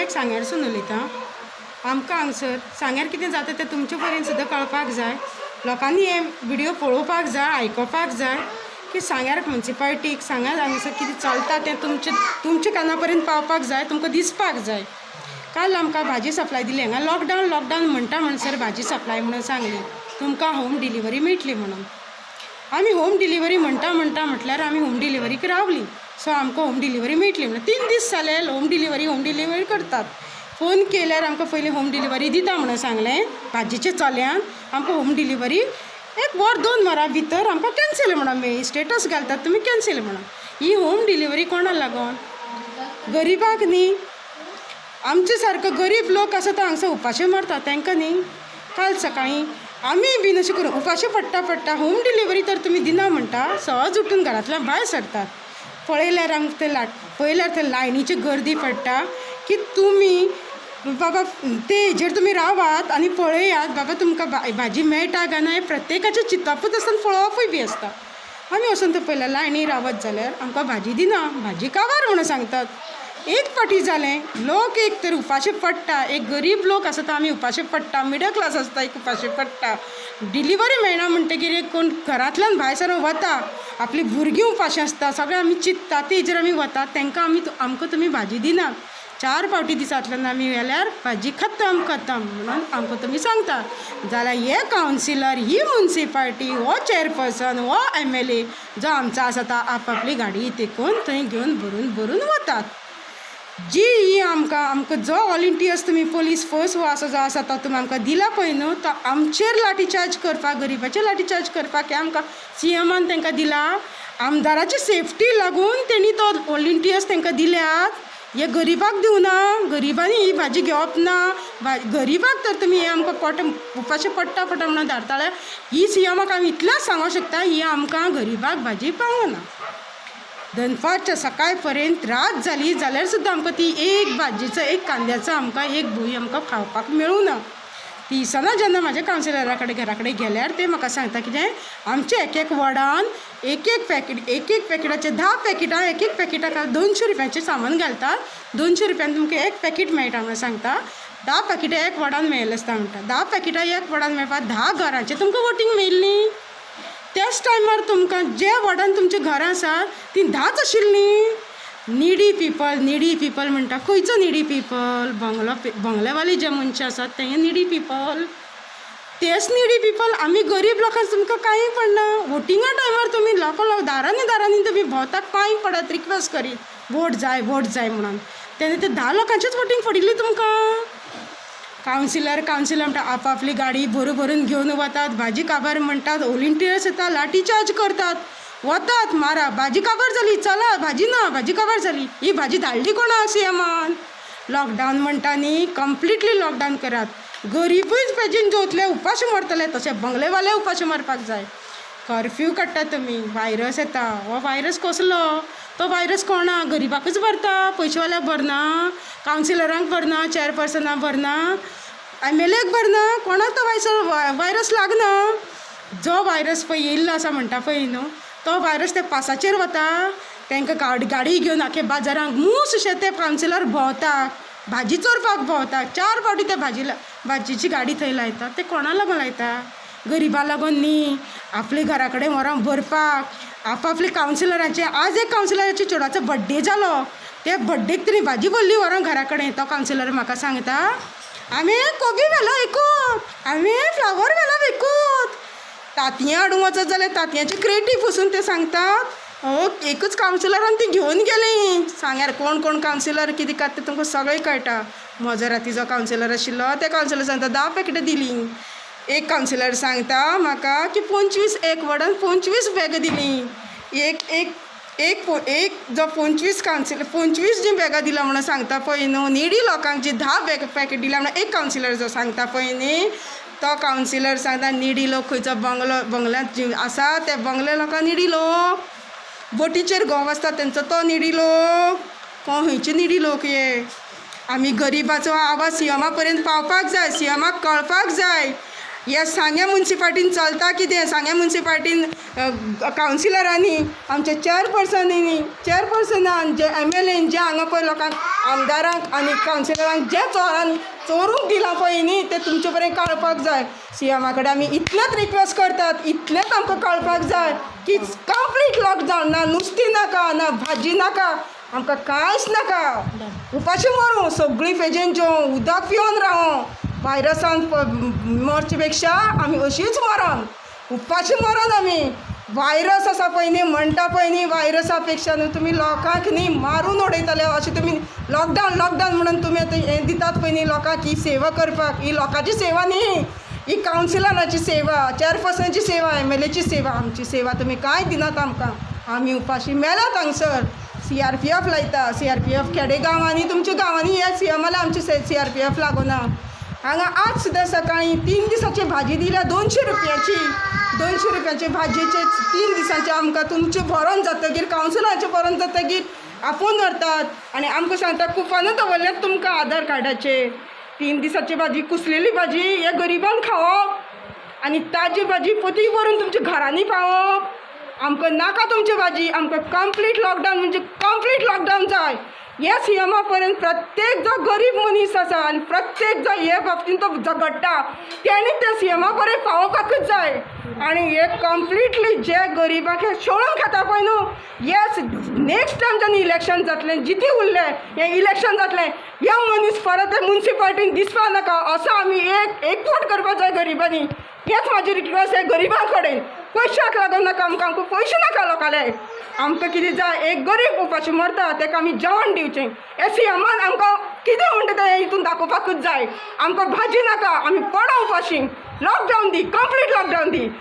एक सांग्यारसून उलयतां. आमकां हांगसर सांग्यार कितें जाता तें तुमचे पर्यंत सुद्दां कळपाक जाय. लोकांनी हे विडियो पळोवपाक जाय, आयकोपाक जाय की सांग्यार मुन्सिपालटीक सांग्यार हांगसर कितें चलता तें तुमचे तुमच्या काना पर्यंत पावपाक जाय, तुमकां दिसपाक जाय. काल आमकां भाजी सप्लाय दिली हांगा. लॉकडावन लॉकडावन म्हणटा म्हणसर भाजी सप्लाय म्हणून सांगली, तुमकां होम डिलिव्हरी मेळटली म्हणून. आमी होम डिलिव्हरी म्हणटा म्हणटा म्हटल्यार आमी होम डिलिव्हरीक रावलीं. सो आमकां होम डिलिव्हरी मेळटली म्हणून 3 दीस जाले होम डिलिव्हरी, होम डिलिव्हरी करतात. फोन केल्यार आमकां पयलीं होम डिलिव्हरी दिता म्हणून सांगलें भाजीच्या चल्यान. आमकां होम डिलिव्हरी एक वर 2 वरां भितर आमकां कॅन्सील म्हणून मेळ्ळी. स्टेटस घालतात तुमी कॅन्सील म्हणून. ही होम डिलिव्हरी कोणा लागोन? गरिबाक न्ही. आमचे सारको गरीब लोक आसा तो हांगसर उपाशी मरता तांकां न्ही. काल सकाळीं आमी बीन अशें करून उपाशी पडटा पडटा होम डिलिव्हरी तर तुमी दिना म्हणटा, सहज उठून घरांतल्यान भायर सरतात. पळयल्यार आमकां ते लाट पळयल्यार ते लायनीची गर्दी पडटा की तुमी बाबा ते हेजेर तुमी रावात आनी पळयात बाबा, तुमकां भाजी मेळटा काय ना हें प्रत्येकाचें चिंतपूच आसता आनी पळोवपूय बी आसता. आमी वचून थंय पळयल्यार लायनी रावत जाल्यार आमकां भाजी दिना, भाजी काबार म्हणून सांगतात. एक फावटी जालें, लोक एक तर उपाशी पडटा. एक गरीब लोक आसा तो आमी उपाशी पडटा, मिडल क्लास आसता एक उपाशी पडटा. डिलिव्हरी मेळना म्हणटगीर एक कोण घरांतल्यान भायर सरून वता, आपली भुरगीं उपाशी आसता, सगळें आमी चिंत्ता, तेजेर आमी वतात. तांकां आमी आमकां तुमी भाजी दिनात. चार फावटी दिसांतल्यान आमी व्हेल्यार भाजी खतम खतम म्हणून आमकां तुमी सांगता जाल्यार हे कावन्सिलर, ही मुन्सिपाल्टी, हो चॅरपर्सन, हो एमएलए जो आमचो आसा तो आपआपली गाडी तेकोवन थंय घेवन भरून भरून वतात. जी ही आमकां जो वॉलंटियर्स तुमी पोलीस फोर्स हो आसा जो आसा तो तुमी आमकां दिला पळय न्हू, तो आमचेर लाठी चार्ज करपाक, गरिबाचेर लाठी चार्ज करपाक हें आमकां सीएमान तांकां दिला. आमदाराची सेफ्टी लागून तेणी तो वॉलंटियर्स तांकां दिल्यात. हे गरिबाक दिवना. गरिबांनी ही भाजी घेवप ना. गरिबाक तर तुमी हें आमकां पोट उपाशी पडटा पडटा म्हणून धाडटाले. ही सीएमाक आमी इतलेंच सांगूंक शकता, ही आमकां गरिबाक भाजी पावना. दनपारच्या सकाळ पर्यंत रात जाली जाल्यार सुद्दां आमकां ती एक भाजयेचो, एक कांद्याचो आमकां एक भूंय आमकां खावपाक मेळूं ना. ती दिसना. जेन्ना म्हाज्या कावन्सिलरा कडेन घरा कडेन गेल्यार ते म्हाका सांगता कितें, आमच्या एक एक वॉर्डान एक एक पॅकेट, एक एक पॅकेटाचे 10 पॅकेटां, एक एक पॅकेटाक 200 रुपयांचें सामान घालतात. 200 रुपयान तुमकां एक पॅकेट मेळटा म्हणून सांगता. 10 पॅकेटां एक वॉर्डान मेळिल्लें आसता म्हणटा. 10 पॅकेटां एक वॉर्डान मेळपाक 10 घरांचें तुमकां वोटींग मेळ्ळी. त्याच टायमार तुमकां जे वॉर्डान तुमचीं घरां आसात तीं 10च आशिल्लीं. निडी पिपल, निडी पिपल म्हणटा. खंयचो निडी पिपल? बंगलो बंगलेवाले जे मनशां आसात ते निडी पिपल. तेच निडी पिपल. आमी गरीब लोकांक तुमकां कांय पडना. वोटिंगा टायमार तुमी लोकां लोक दारांनी दारांनी तुमी भोंवतात, पांय पडत, रिक्वेस्ट करीत, वोट जाय, वोट जाय म्हणून. तेन्ना ते 10 लोकांचेच वोटींग पडिल्लें तुमकां. कावन्सिलर कावन्सिलर म्हणटा, आपआपली गाडी भरून भरून घेवन वतात. भाजी काबार म्हणटात, वॉलंटियर्स येता, लाठी चार्ज करतात, वतात, मारा, भाजी काबार जाली, चला, भाजी ना, भाजी काबार जाली. ही भाजी धाडली कोणा सीएमान? लॉकडावन म्हणटा न्ही, कंप्लिटली लॉकडावन करात. गरिबूय पेजीन जेवतले, उपाशी मरतले, तशें बंगलेवाले उपाशी मरपाक जाय. कर्फ्यू काडटा तुमी, व्हायरस येता. हो व्हायरस कसलो? तो व्हायरस कोणा गरिबाकूच भरता, पयशेवाल्याक भरना? कावन्सिलरांक भरना? चॅरपर्सनाक भरना? एमएलएक भरना? कोणाक तो व्हायरस लागना? जो व्हायरस पळय येयल्लो आसा म्हणटा पळय न्हू, तो व्हायरस ते पासाचेर वता. तांकां गाडी गाडी घेवन आख्खे बाजारांक मूस अशे ते कावन्सिलर भोंवता, भाजी चोरपाक भोंवता. चार फावटी ते भाजी भाजयेची गाडी थंय लायता. ते कोणा लागून लायता? गरिबा लागून न्ही, आपले घरा कडेन व्हरोन भरपाक. आपआपले कावन्सिलराचे. आज एक कावन्सिलराचे चेडवाचो बड्डे जालो, त्या बड्डेक तेणी भाजी भरली व्हरोन घरा कडेन. तो कावन्सिलर म्हाका सांगता, हांवें कोबी व्हेलो विकूंक, हांवें फ्लावर व्हेलो विकूंक. तांतयां हाडूंक वचत जाल्यार तांतयांची क्रेटी पसून ते सांगतात. हो एकूच कावन्सिलरान ती घेवन गेली. सांग्यार कोण कोण कावन्सिलर कितें काडटा तुमकां सगळें कळटा. म्हजो कावन्सिलर आशिल्लो ते कावन्सिलर सांगता 10 पॅकेटां दिलीं. एक कावन्सिलर सांगता म्हाका की 25, एक वॉर्डान 25 बॅगां दिलीं. एक एक एक एक जो 25 कावन्सिलर 25 जी बॅगां दिला म्हणून सांगता पळय न्हू, निडी लोकांक जी 10 बॅग पॅकेट दिला म्हणून एक कावन्सिलर जो सांगता पळय न्ही, तो कावन्सिलर सांगता निडी लोक खंयचो बंगलो, बंगल्यांत जी आसा ते बंगले लोकांक निडी लोक, बोटीचेर घोव आसता तेंचो तो निडी लोक, कोण खंयचे निडी लोक हे? आमी गरिबाचो आवाज सीएमा पर्यंत पावपाक जाय. सीएमाक कळपाक जाय. ह्या सांग्या मुन्सिपाल्टीन चलता कितें? सांग्या मुन्सिपाल्टीन कावन्सिलरांनी, आमच्या चॅरपर्सनीनी, चॅरपर्सनान, जे एमएलएन जे हांगा पळय लोकांक, आमदारांक आनी कावन्सिलरांक जे चोरान चोरूंक दिलां पळय न्ही, तें तुमचे पर्यंत कळपाक जाय. सीएमा कडेन आमी इतलेंच रिक्वेस्ट करतात, इतलेंच आमकां कळपाक जाय की कंप्लीट लॉकडावन. ना नुस्तें नाका, ना भाजी नाका, आमकां कांयच नाका. उपाशी मरूं, सगळीं पेजेन जेवं, उदक पिवन रावों. व्हायरसान मरचे पेक्षा आमी अशीच मरोन, उपाशी मरोन आमी. व्हायरस आसा पळय न्ही, म्हणटा पळय न्ही, व्हायरसा पेक्षा न्हू तुमी लोकांक न्ही मारून उडयतले अशें. तुमी लॉकडावन लॉकडावन म्हणून तुमी आतां हें दितात पळय न्ही लोकांक ही सेवा करपाक, ही लोकांची सेवा न्ही, ही कावन्सिलराची सेवा, चॅरपर्सनाची सेवा, एमएलएची सेवा. आमची सेवा तुमी कांय दिनात आमकां. आमी उपाशी मेलात हांगसर. सीआरपीएफ लायता, सीआरपीएफ खेडे गांवांनी, तुमच्या गांवांनी हे सीएमाले आमचे सीआरपीएफ लागूना हांगा. आज सुद्दां सकाळीं 3 दिसांची भाजी दिल्या 200 रुपयाची. 200 रुपयाचे भाजयेचे 3 दिसांचे आमकां तुमचें भरोन जातकीर, कावन्सिलाचें भरोन जातकीर आपोवन व्हरतात आनी आमकां सांगता, कुपानां दवरल्यात तुमकां आधार कार्डाचे. 3 दिसाची भाजी, कुसलेली भाजी हे गरिबान खावप आनी ताजी भाजी पोती भरून तुमच्या घरांनी पावप? आमकां नाका तुमची भाजी. आमकां कंप्लीट लॉकडावन म्हणजे कंप्लीट लॉकडावन जाय. ह्या सीएमा पर्यंत प्रत्येक जो गरीब मनीस आसा आनी प्रत्येक जो हे बाबतीन तो झगडटा, तेणी त्या सीएमा पर्यंत पावोवपाकूच जाय. आनी हे कंप्लिटली जे गरिबांक हे शोळून खाता पळय न्हू, येस, नेक्स्ट टायम जेन्ना इलेक्शन जातलें, जितें उरलें, हें इलेक्शन जातलें, हे मनीस परत मुन्सिपाल्टीन दिसपा नाका असो आमी एक एकवट करपाक जाय गरिबांनी. हेच म्हाजी रिक्वेस्ट आहे गरिबां कडेन. पयशाक लागून नाका आमकां, आमकां पयशे नाका लोकांले. आमकां कितें जाय? एक गरीब उपाशी मरता ताका आमी जेवण दिवचें. हे सीएमान आमकां कितें म्हणटा तें हितून दाखोवपाकूच जाय. आमकां भाजी नाका, आमी पडो उपाशी. लॉकडावन दी, कंप्लीट लॉकडावन दी.